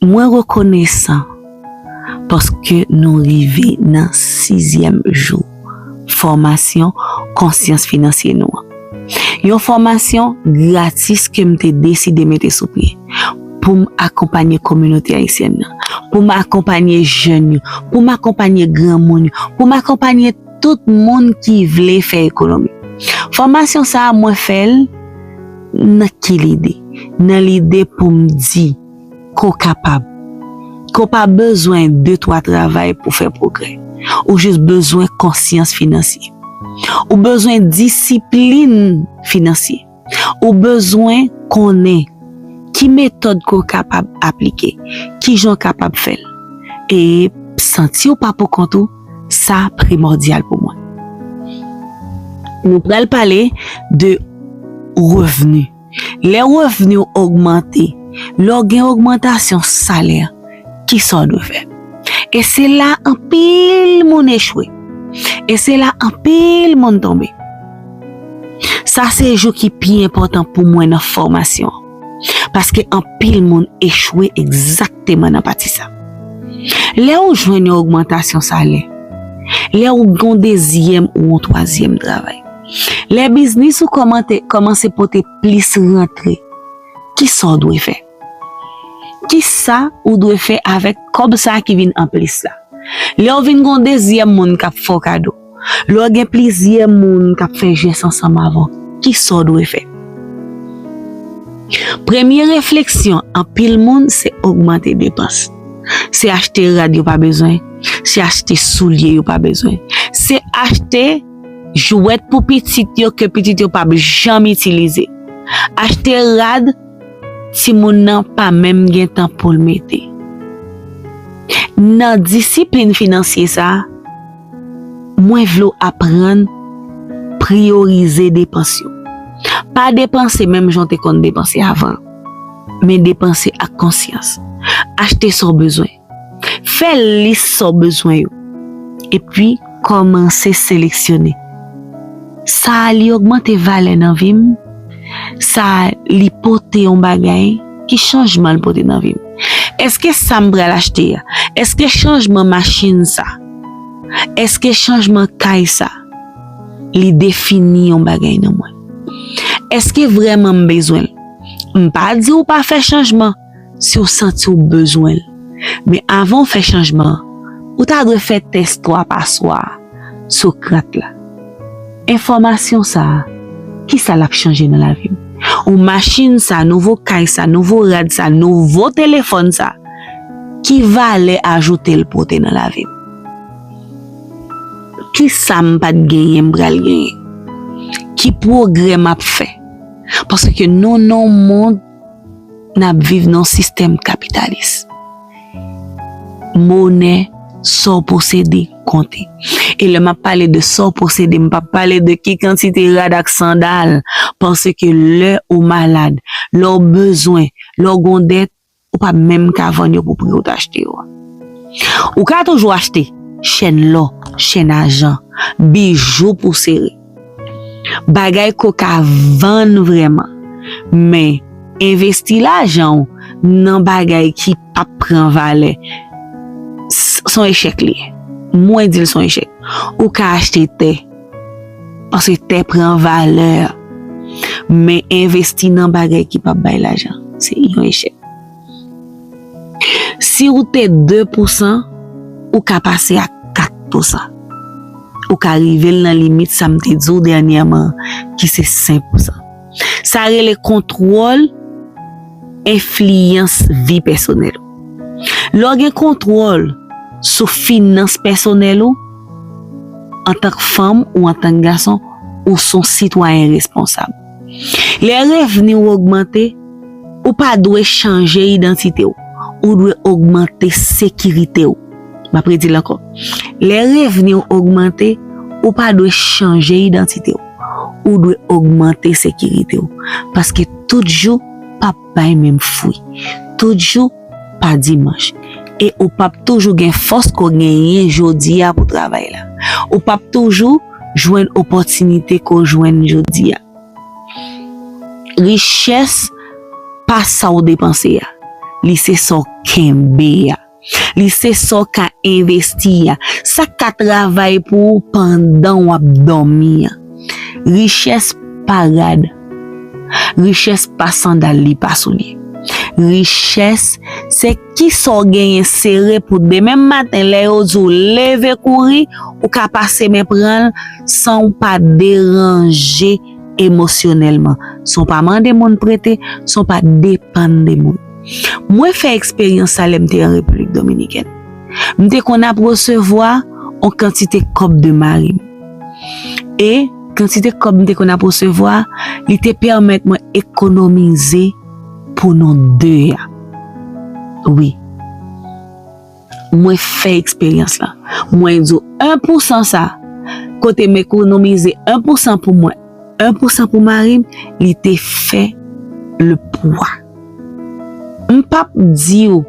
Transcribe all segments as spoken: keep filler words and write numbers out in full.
Mwen rekonesan paske nou rive nan sizyèm jou fòmasyon konsyans finansye nou an. Yon fòmasyon gratis ke m te deside mete sou pye pou m akonpanye kominote ayisyèn nan, pou m akonpanye jèn yo, pou m akonpanye granmoun yo, pou m akonpanye tout moun ki vle fè ekonomi. Fòmasyon sa a, mwen fè l nan ki lide? Nan lide pou m di ke w kapab, ke w pa bezwen de twa travay pou fè pwogrè. Ou jis bezwen konsyans finansye. Ou bezwen disiplin finansye. Ou bezwen konnen ki metòd ke w kapab aplike, kijan w kapab fè l. E santi w pa poukont ou, sa primòdyal pou mwen. Nou pral pale de revni. Lè revni w ogmante, lè w gen ogmantasyon salè, kisa w dwe fè? E se la anpil moun echwe. E se la anpil moun tonbe. Sa se jou ki pi enpòtan pou mwen nan fòmasyon an. Paske anpil moun echwe egzakteman nan pati sa. Lè ou jwenn yon ogmantasyon salè, lè ou gen yon dezyèm ou yon twazyèm travay, lè biznis ou kòmante, kòmanse pote plis rantre, kisa w dwe fè? Kisa ou dwe fè avèk kòb sa a ki vin anplis la? Lè w vin gen yon dezyèm moun k ap fè w kado, lè w gen plizyè moun k ap fè jès ansanm avè w, kisa w dwe fè? Premye refleksyon anpil moun se ogmante depans. Se achte rad yo pa bezwen, se achte soulye yo pa bezwen, se achte jwèt pou pitit yo ke pitit yo p ap janm itilize. Achte rad timoun nan pa menm gen tan pou l mete. Nan disiplin finansye sa a, mwen vle w aprann priyorize depans yo. Pa depanse menm jan w te konn depanse avan, men depanse ak konsyans. Achte sa w bezwen. Fè lis sa w bezwen yo. Epi, kòmanse seleksyone. Sa a li ogmante valè nan vi m? Sa a li pote yon bagay? Ki chanjman l pote nan vi m? Èske sa m pral achte a? Èske chanjman machin sa? Èske chanjman kay sa? Li defini yon bagay nan mwen? Èske vrèman m bezwen l? M pa di w pa fè chanjman si w santi w bezwen l. Men avan w fè chanjman an, ou ta dwe fè tès twa paswa a, Sokrat la. Enfòmasyon sa a, kisa l ap chanje nan lavi m? Ou machin sa, nouvo kay sa, nouvo rad sa, nouvo telefòn sa, ki valè ajoute l pote nan lavi m? Kisa m pa t genyen m pral genyen? Ki pwogrè m ap fè? Paske nou nan yon mond n ap viv nan yon sistèm kapitalis. Monè, sa w posede, konte. E lè m ap pale de sa w posede, m p ap pale de ki kantite rad ak sandal, paske lè ou malad, lè w bezwen, lè w gen yon dèt, ou pa menm ka vann yo pou pri w t achte yo a. Ou ka toujou achte chèn lò, chèn ajan, bijou pou sere. Bagay ke w ka vann vrèman. Men, envesti lajan w nan bagay ki p ap pran valè, s-, s on echèk li ye. Mwen di l s on echèk. Ou ka achte tè, paske tè pran valè. Men envesti nan bagay ki p ap bay lajan, se yon echèk. Si ou te de pousan, ou ka pase a kat pousan. Ou ka rive l nan limit sa m te di w dènyèman, ki se senk pousan. Sa rele kontwòl enfliyans vi pèsonèl ou. Lè w gen kontwòl sou finans pèsonèl ou, antank fanm ou antank gason, ou s on sitwayen responsab. Lè revni w ogmante, ou pa dwe chanje idantite w. Ou dwe ogmante sekirite w. M ap redi l ankò. Lè revni w ogmante, ou pa dwe chanje idantite w. Ou dwe ogmante sekirite w. Paske tout jou p ap bay menm fwi. Tout jou pa dimanch. E ou p ap toujou gen fòs ke w genyen jodi a pou travay la. Ou p ap toujou jwenn opòtinite ke w jwenn jodi a. Richès pa sa w depanse a. Li se sa w kenbe a. Li se sa w ka envesti a. Sa k ka travay pou ou pandan w ap dòmi a. Richès pa rad. Richès pa sandal, li pa soulye. Richès se kisa w genyen sere pou demen maten lè yo di w leve kouri, ou ka pase men pran l san w pa deranje emosyonèlman, san w pa mande moun prete, san w pa depann de moun. Mwen fè eksperyans sa lè m te an Repiblik Dominikèn. M te konn ap resevwa yon kantite kòb de mari m. E kantite kòb m te konn ap resevwa, li te pèmèt mwen ekonomize pou nou de a. Wi. Mwen fè eksperyans la. Mwen di w en pousan sa, kote m ekonomize en pousan pou mwen, en pousan pou mari m, li te fè le pwa. M p ap di w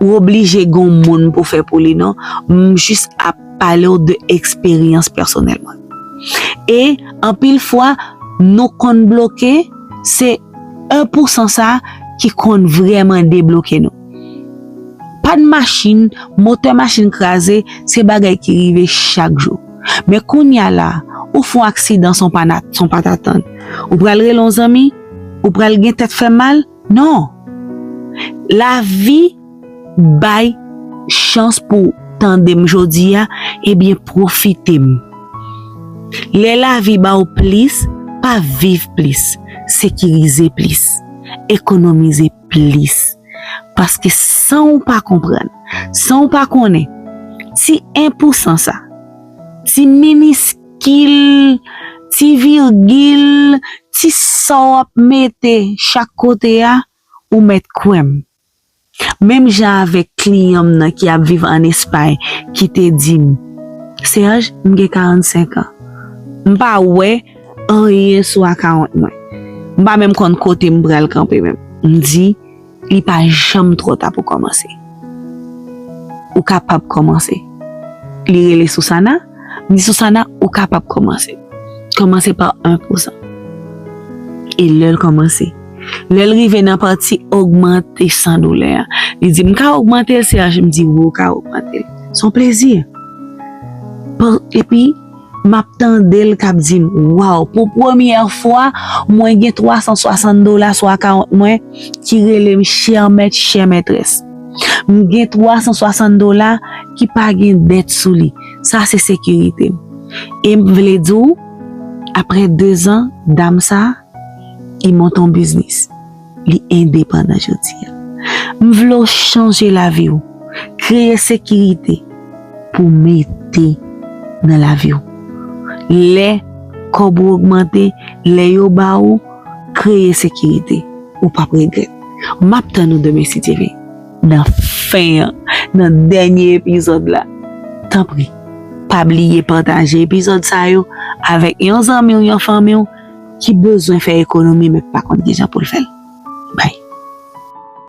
ou oblije gen yon moun pou fè pou li non. M jis ap pale w de eksperyans pèsonèl mwen. E anpil fwa, nou konn bloke, se en pousan sa ki konn vrèman debloke nou. Pann machin, motè machin kraze, se bagay ki rive chak jou. Men kounye a la, ou fè yon aksidan san w pa t atann. Ou pral rele yon zanmi, ou pral gen tèt fè mal? Non. Lavi bay chans pou w tande m jodi a, ebyen pwofite m. Lè lavi ba w plis, pa viv plis, sekirize plis, ekonomize plis. Paske san w pa konprann, san w pa konnen, ti en pousan sa, ti miniskil, ti vigil, ti sa w ap mete chak kote a, ou mèt kwè m. Menm jan avèk kliyan m nan ki ap viv ann Espay, ki te di m, Serge, m gen karannsenk an. M pa wè anyen sou akawont mwen. M pa menm konn kote m pral kanpe menm. M di, li pa janm twò ta pou kòmanse. Ou kapab kòmanse. Li rele Sousana. M di, Sousana, ou kapab kòmanse. Kòmanse pa en pousan. E lè l kòmanse, lè l rive nan pati ogmante san doulè a, li di, m ka ogmante l, Serge? M di, wi, ou ka ogmante l. Se yon plezi. Epi, m ap tande l k ap di m, waw, pou premyè fwa, mwen gen twa san swasant dola sou akawont mwen ki rele m chè mèt, chè mètrès. M gen twa san swasant dola ki pa gen dèt sou li. Sa se sekirite m. E m vle di w, apre dezan, dam sa, li monte yon biznis. Li endepandan jodi a. M vle w chanje lavi w. Kreye sekirite pou w mete nan lavi w. Lè kòb ou ogmante, lè yo ba ou, kreye sekirite. Ou p ap regrèt. M ap tann ou demen si Dye vle. Nan fen an, nan dènye epizòd la, tanpri, pa bliye pataje epizòd sa yo avèk yon zanmi w, yon fanmi w ki bezwen fè ekonomi men pa konn kijan pou l fè l. Bay.